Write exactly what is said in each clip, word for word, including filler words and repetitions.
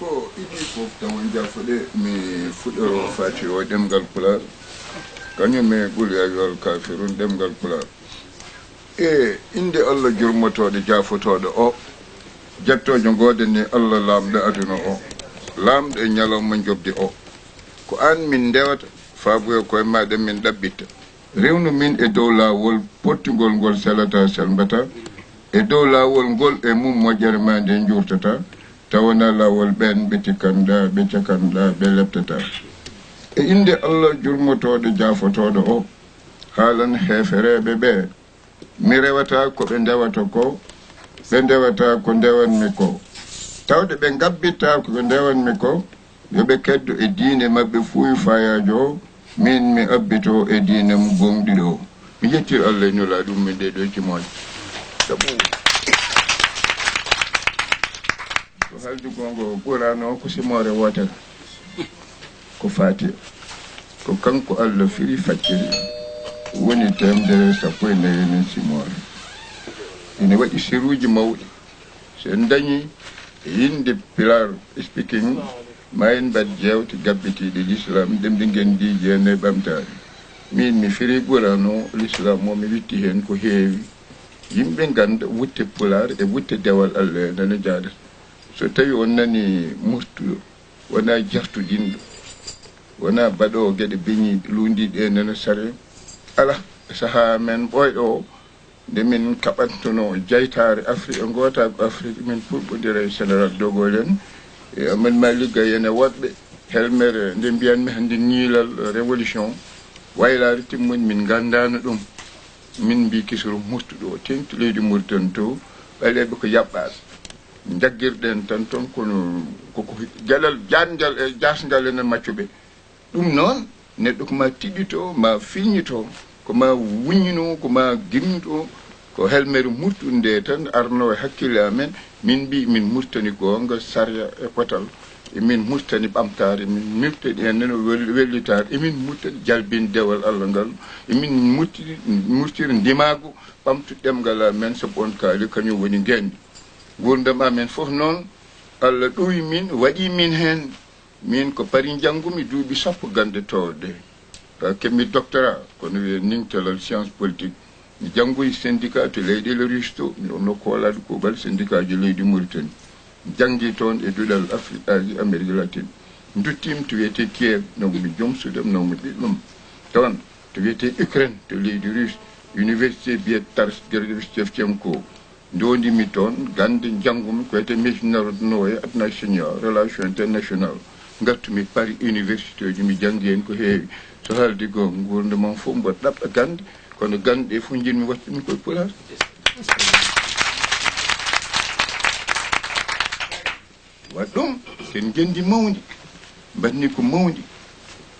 Ko idii fof tawa jaafoɗe, mi fuɗɗoro fati o ɗemngal Pulaar, kañum e qul yaa ayyuhal kaafiruun ɗemngal Pulaar. E innde Allah jurmotooɗo jaafotooɗo o, jettoojo gooda ni Allah laamɗo aduna o, laamɗo e ñalawma njoɓdi o. Ko aan min ndewata, faabuya koye maaɗa min ɗaɓɓitta. Rewnu min e dow laawol pottugol ngol selataa selmbataa, e dow laawol ngol e mum moƴƴere maa nde njuurtataa, tawa na laawol ɓeen ɓe tikkanɗaa, ɓe cakanɗaa, ɓe leptataa. E innde Allah jurmotooɗo jaafotooɗo o, haalan heefereeɓe ɓe, mi rewataa ko ɓe ndewata ko, ɓe ndewataa ko ndewanmi ko. Tawde ɓe ngabbitaa ko ɓe ndewanmi ko, yo ɓe keddo e diine maɓɓe fuuy faayaajo o, min mi abbito e diine mo gooŋɗiɗo o. Mi yettii Allah e Nulaaɗo mum min ɗee ɗoo jimooje. Sabu ko haaldi goonga o ɓuraano ko simoore wootere. Ko Faatiha. Ko kanko Allah firi facciri woni teemedere sappo e nayi enen simoore. Ene waɗi siruuji mawɗi. So en dañii e innde Pulaar speaking, ma en mbaɗ jeewte gabbitiiɗe Lislaam, ɗemɗe ngenndiije e ɓamtaare. Miin mi firi Quraan o, Lislaam o, mi witti heen ko heewi. Yimɓe ngannda wutte Pulaar e wutte dewal Allah e nana jaaɗata. So tawii on nanii murtuɗo, wonaa jartudinɗo, wonaa baɗoowo geɗe beñiiɗe, luundiiɗe e nana sare. Alaa, e sahaa men ɓooyɗo o, nde min kaɓantunoo jeytaare Afrik e ngootaagu Afrik, min pulɓondira e Général de Gaulle en, e Amadou Malick Gaye en e woɗɓe, helmere nde mbiyanmi hannde ñiilal révolution, waylaare timmude min nganndaano ɗum. Min mbii kisiro murtuɗo o, teeŋti leydi Mauritanie to, ɓaleeɓe ko yaɓɓaaɓe. Njaggirɗen tan toon kono koko geɗal jaangal e jaasngal enen maccuɓe. Ɗum noon, neɗɗo ko ma tiɗɗito, ma filñito, ko ma wuññino, ko ma gimñito, ko helmere murtunde tan arno e hakkille amen. Min mbii min murtani goonga, sariya e potal. Emin murtani ɓamtaare, emin murtani en nano wel-, wellitaare, emin murtani jalbinde dewal Allah ngal, emin murtiri, murtiri ndimaagu ɓamtu ɗemngal amen, sabu on kaali kañum woni ngeenndi. Nguurndam amen fof noon, Allah ɗowi min, waɗi min heen. Min ko Paris njanngumi duuɓi sappo gannde toowɗe. Ka keɓmi doctorat, kono wiyee nintalal science politique. Mi janngoyi syndicat to leyɗeele Russie to, mi wonno koolaaɗo kuuɓal syndicat ji leydi Mauritanie. Mi janngi toon e duɗal Afrique, Asie, Amérique latine. Nduttiimi to wiyetee Kiev, nawmi joom suudam, nawmi ɓiɓɓam. Toon, to wiyetee Ukraine, to leydi Russe, université biyetee Taras Grigorievich Shevchenko. Ndodimi toon, gannde njanngumi ko wiyetee международные отношения, relation international. Ngartumi Paris université ji, mi janngi heen ko heewi. So haaldi goonga, nguurndam am fof mboɗo ɗaɓɓa gannde, kono gannde ɗe fof njiɗmi waɗtude koye Pulaar. Waɗ ɗum, ken ngenndi mawndi, mbaɗni ko mawndi,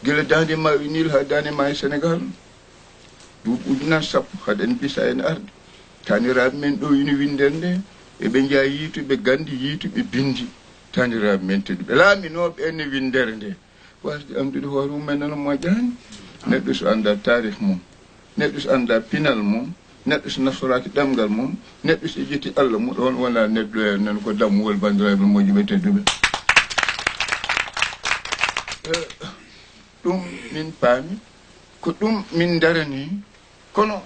gila daande maayo Niil haa daande maayo Senegaal. Duuɓi ujunaaji sappo haɗen bisa en arde. Taaniraaɓe men ɗo ina winndere nde, eɓe njeya yiituɓe ganndi, yiituɓe binndi. Taaniraaɓe men tedduɓe laaminooɓe en e winndere nde. Waasde anndude hoore mum en nana moƴƴaani. Neɗɗo so anndaa taarih mum, neɗɗo so anndaa pinal mum, neɗɗo so naftoraaki ɗemngal mum, neɗɗo so ƴetti Allah mum, ɗoon wonaa neɗɗo e nan ko dammuwol banndiraaɓe moƴƴuɓe tedduɓe. Eh, ɗum min paami, ko ɗum min ndarani, kono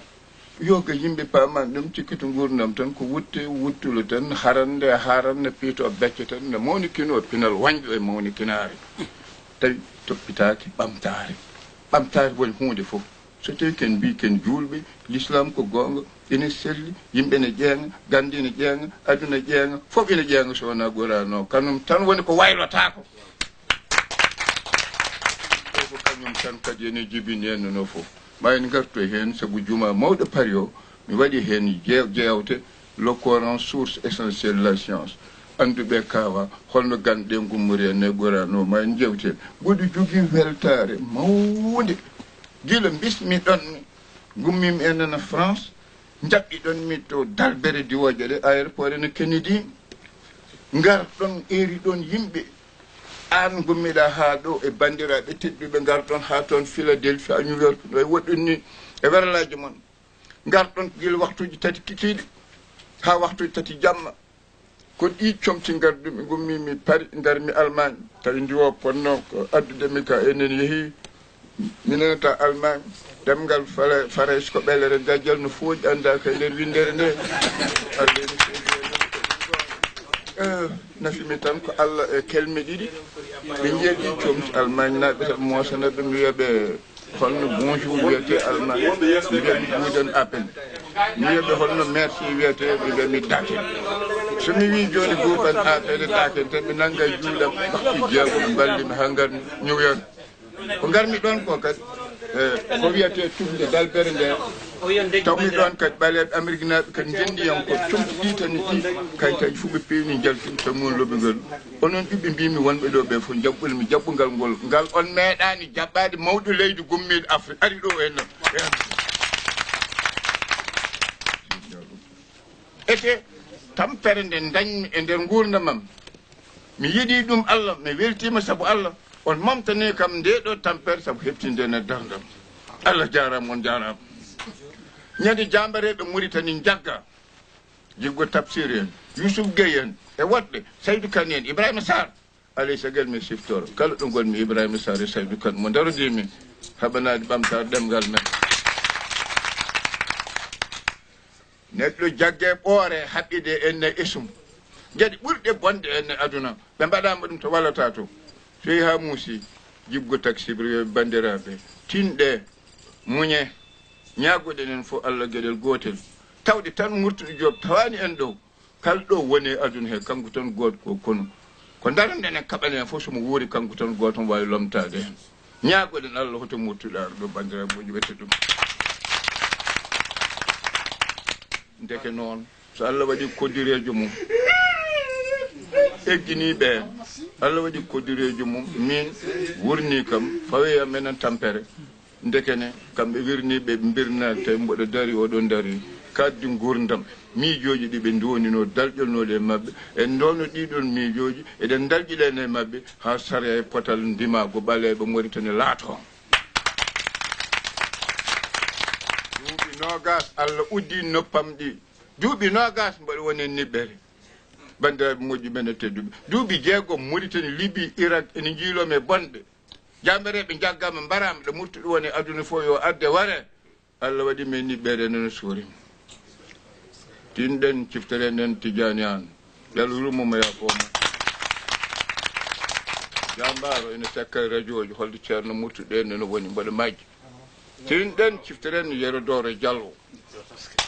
yoga yimɓe paaman ɗum, cikkito nguurndam tan ko wutte, wuttulo tan, harande, haranne, piito becce tan, no mawnikino pinal wañɗo e mawnikinaare. Tawi toppitaaki ɓamtaare. Ɓamtaare woni huunde fof. So tawi ken mbii ken juulɓe, l'islam ko goonga, ene selli, yimɓe ne ƴeeŋa, gannde ne ƴeeŋa, aduna ƴeeŋa, fof ene ƴeeŋa so wonaa Qur'an o. Kanum tan woni ko waylotaako. Ɗo ko kañum tan kadi ene jibini en no fof. Ma en ngartu heen, sabu juma mawɗo Paris o, mi waɗi heen jeew-, jeewte, le Coran, source essentielle de la science. Annduɓe kaawa, holno ganɗe ngummori en e Qur'an o, ma en njeewte. Mboɗo jogii weltaare mawnde. Gila bismiɗon mi, ngummiimi en nana France, njaɓɓiɗon mi to Dalbere diwooje ɗe, aéroport ene Kennedy. Ngarɗon, eeriɗon yimɓe. Aan ngummiɗaa haa ɗo e banndiraaɓe tedduɓe, ngarɗon haa toon Philadelphie, New York, no e woɗɗon ni e werlaaji mon. Ngarɗon gila waktuuji tati kikiiɗe haa waktuuji tati jamma. Ko ɗi comci ngardu-mi, ngummi mi Paris, ngarmi Allemagne. Tawi ndiwo ponno ko addude mi ka, enen yehi. Mi nanata Allemagne, ɗemngal Fala-, Farayse ko ɓellere gajjal no fooƴi, anndaa ka e nder winndere nde. Allah ene seedi e nder ko ɗum ɗo. Eh, nafi mi tan ko Allah e kelme ɗiɗi. Ɓe njeeɗi comci Allemagne naaɓe tan moosana ɓe, mi wiya ɓe holno bonjour wiyetee Allemagne, mi wiya mi juudan appel. Mi wiya ɓe holno merci wiyetee, mi wiya mi dake. So mi wii jooni guuban appel e dake, te ɓe nannga juuɗam, waktu jeego ɓe mballi mi haa ngarmi New York. Ko ngarmi ɗoon ko kadi, eh, ko wiyetee tufnde dalbere nde. Tawmi ɗoon kadi ɓaleeɓe Ameriknaaɓe kadi ndenndi hen ko comci ɗi tan ɗi kayitaaji fof ɓe peewni njaltini tawi noon loɓi ngal. Onon ɓiɓɓe mbimi wonɓe ɗo ɓe fof jaɓɓol mi jaɓɓungal ngol. Ngal on meeɗaani jaɓɓaade mawɗo leydi gummiiɗo Afrique ari ɗo e nan. Ete tampere nde dañmi e nder nguurndam am. Mi yiɗi ɗum Allah, mi weltiima sabu Allah. On momtani kam nde ɗo tampere sabu heɓtinde ne darndam. Allah jaaraama, on jaaraama. Ñande jaambareeɓe Muritani njagga. Jiggo Tafsir en, Yusuf Gueye en, e woɗɓe, Saydu Kan en, Ibrahima Sarr. Alay sagal mi siftoro. Kala ɗo ngonmi Ibrahima Sarr e Saydu Kan mo ndarodimi. Haɓanaade ɓamtaare ɗemngal men. Neɗɗo jagge ɓoore haɓɓide en e esum. Geɗe ɓurɗe bonde en e aduna. Ɓe mbaɗaama ɗum to wallata to. So yehi haa muusi, jiggo taksibri yo banndiraaɓe. Tinɗe, muñe, ñaagoɗen en fof Allah geɗel gootel. Tawde tan Murtuɗo Joob tawaani en ɗo. Kala ɗo woni e aduna he, kanko tan gooto ko kono. Ko ndaranɗen e kaɓalen fof, so mo wuuri, kanko tan gooto mo waawi lomtaade heen. Ñaagoɗen Allah hoto murtuɗo ar ɗo, banndiraaɓe moƴƴi ɓette ɗum. Ndeke noon, so Allah waɗi koddireejo mum, egginiiɓe en, Allah waɗi koddireejo mum, min wurni kam, fawoya menen tampere. Ndekene, kamɓe wirniiɓe, ɓe mbirnaaki, tawi mboɗo dari, oɗon dari, kaaddi nguurndam, miijooji ɗi ɓe ndoninoo, dalƴonooɗi e maɓɓe. En ndoono ɗiɗon miijooji, eɗen dalƴiɗen e maɓɓe, haa sariya e potal ndimaagu ɓaleeɓe Moritani laatoo. Duuɓi noogas, Allah uddi noppam ɗi. Duuɓi noogas mboɗo woni e niɓɓere. Banndiraaɓe moƴƴi men e tedduɓe. Duuɓi jeegom Moritani, Libi, Irak, ene njiiloo mi e bonɓe. Jaambareeɓe njaggaama, mbaraama, ɗo Murtuɗo woni e aduna fof yo arde ware. Allah waɗi men niɓɓere nana suuri. Tinɗen ciftere nden Tijaani Aan. Yo Allah yurmo mo yaafoo mo. Jaambaaro ene sakka radiooji, holto Ceerno Murtuɗo en ene woni, mboɗo majji. Tinɗen cifteren Yero Dooro Jallo.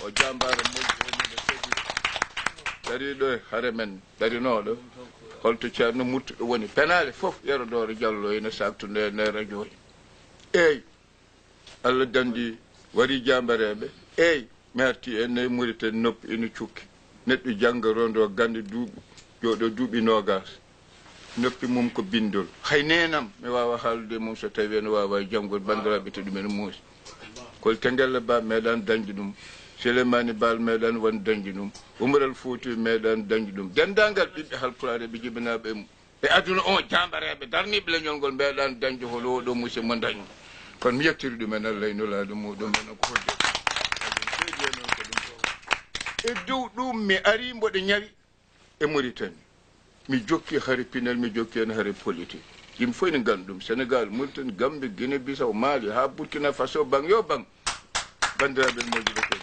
O jaambaaro moƴƴo wondude kadi dariiɗo e hare men, darinooɗo. Holto Ceerno Murtuɗo woni? Penaale fof Yero Dooro Jallo ene saakto nde, nde radio. Eey, Allah danndi, warii jaambareeɓe. Eey, mi artii e nayi Muritani noppi ina cukki. Neɗɗo jannga, rondoo gannde, duuɓi, jooɗoo duuɓi noogaas. Noppi mum ko binndol. Hay neenam mi waawaa haalude e mum so tawii ene waawaa janngude, banndiraaɓe, te ɗum ene muusi. Kol Tengelle Ba meeɗaani dañde ɗum. Sileymaani Baal meeɗaani won dañde ɗum. Umar Al Fuuti meeɗaani dañde ɗum. Denndaangal ɓiɓɓe Haalpulaar e ɓe jibinaaɓe e mum. E aduna o, jaambareeɓe darniiɓe leñol ngol meeɗaani dañde hol oo ɗoo musidɗo mo dañi. Kono mi yettiri ɗum en Allah e Nulaaɗo muɗum en ko hojja. E dow ɗum mi arii mboɗo ñawi e Mauritanie. Mi jokki hare pinal, mi jokki heen hare politique. Yimɓe fof ene nganndi ɗum. Sénégal, Mauritanie, Gambie, Guinée Bissau, Mali, haa Burkina Faso, baŋ yo baŋ. Banndiraaɓe moƴƴuɓe tedduɓe,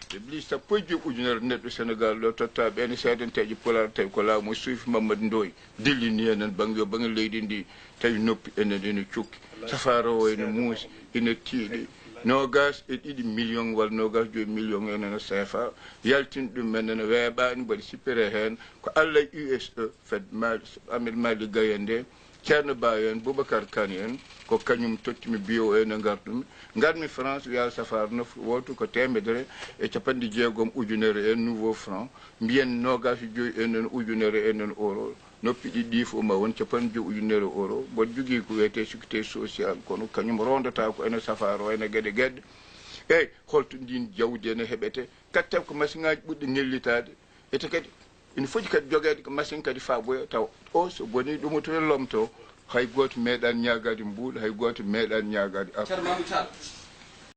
ɓe mbii sappo e joy ujunere neɗɗo Senegaal ɗo, totta ɓeen seedanteeje Pulaar, tawi ko laamu suufi Mamadou Ndoye dillini enen baŋ yo baŋ leydi ndi, tawi noppi enen ene cukki. Safaara o ene muusi, ene tiiɗi. Noogaas e ɗiɗi million walla noogaas joy million enen C F A, yaltini ɗum men ene weeɓaani, mbaɗi sippere heen. Ko Allah e U S E, fed Mali, Ahmed Malick Gaye nde, Ceerno Ba en, Boubacar Kane en, ko kañum tottimi biyo en e ngartumi. Ngarmi France, wiyaa safaara nofru wooto ko teemedere e capanɗe jeegom ujunere en nouveau franc, mbiyen noogaas e joy en en ujunere en en euro. Noppi ɗiɗi ɗi fof ma won capanɗe joy ujunere euro. Mboɗo jogii ko wiyetee sécurité sociale, kono kañum rondata ko ene safaara o, ene geɗe geɗe. Eey, holto ndiin jawdi ene heɓetee? Katte ko masiŋaaji ɓurɗi ŋellitaade. Ete kadi, ina foti kadi jogeede ko masiŋ kadi faaboya taw o so bonii ɗumoto e lomto. Hay gooto meeɗaani ñaagaade Mbuuɗ, hay gooto meeɗaani ñaagaade Afrik.